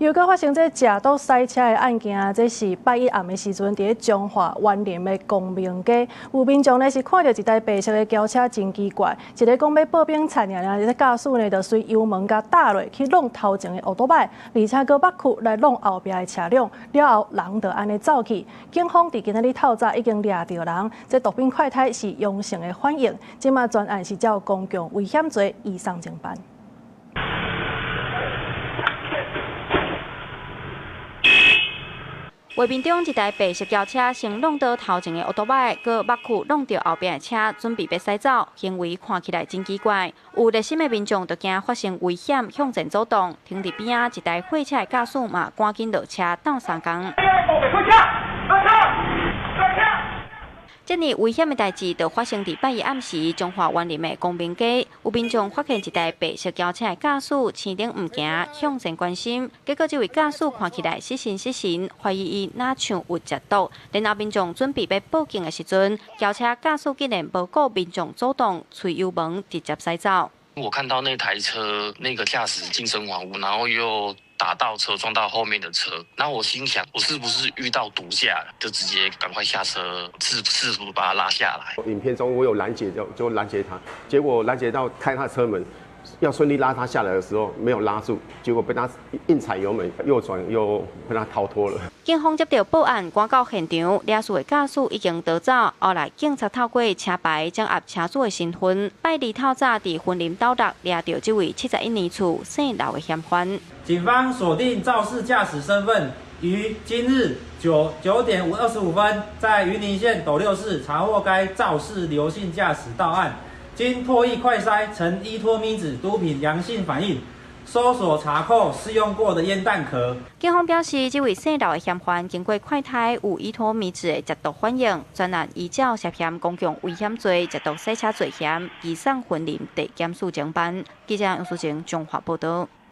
又閣發生這食毒駛車的案件，這是拜一暗的時陣，佇咧彰化員林的光明街，有民眾呢是看著一台白色的轎車真奇怪，一个講欲報警察爾爾，這個駕駛呢就隨油門共踏落去挵頭前的歐多擺，而且閣目窟來挵後壁的車輛，了後人就按呢走去。警方佇今仔日透早已經掠著人，這毒品快篩是陽性的反應，這馬全案是照公共危險罪移送偵辦。畫面中一台白色轎車先挵著頭前的歐多擺，閣目窟挵著後壁的車，準備欲駛走，行為看起來真奇怪。有熱心的民眾就驚發生危險，向前阻擋。停佇邊仔一台貨車的駕駛嘛，趕緊落車鬥相共。這爾危險的代誌就發生佇拜一暗時，彰化員林的光明街，有民眾發現一台白色轎車的駕駛青燈毋行，向前關心，結果這位駕駛看起來失神失神，懷疑伊若像有食毒。然後民眾準備欲報警的時陣，轎車駕駛竟然無顧民眾阻擋，催油門直接駛走。我看到那台車，那個駕駛精神恍惚，然後又打倒車撞到後面的車，然後我心想，我是不是遇到毒駕了？就直接趕快下車，試圖把他拉下來。影片中我有攔截，就攔截他，結果攔截到開他車門，要順利拉他下來的時候，沒有拉住，結果被他硬踩油門，右轉又被他逃脫了。警方接到報案，趕到現場，肇事的駕駛已經逃走。後來警察透過車牌掌握車主的身份，拜二透早佇雲林斗六掠著這位71年次姓劉的嫌犯。警方鎖定肇事駕駛身份，於今日9點25分，在雲林縣斗六市查獲該肇事劉姓駕駛到案，經唾液快篩呈依托咪酯毒品陽性反應。搜索查扣使用過的煙彈殼。警方表示，這位姓劉的嫌犯經過快篩有依托咪酯的食毒反應，專案依照涉嫌公共危險罪、食毒駛車罪嫌，移送雲林地檢署偵辦。記者楊淑晴綜合報導。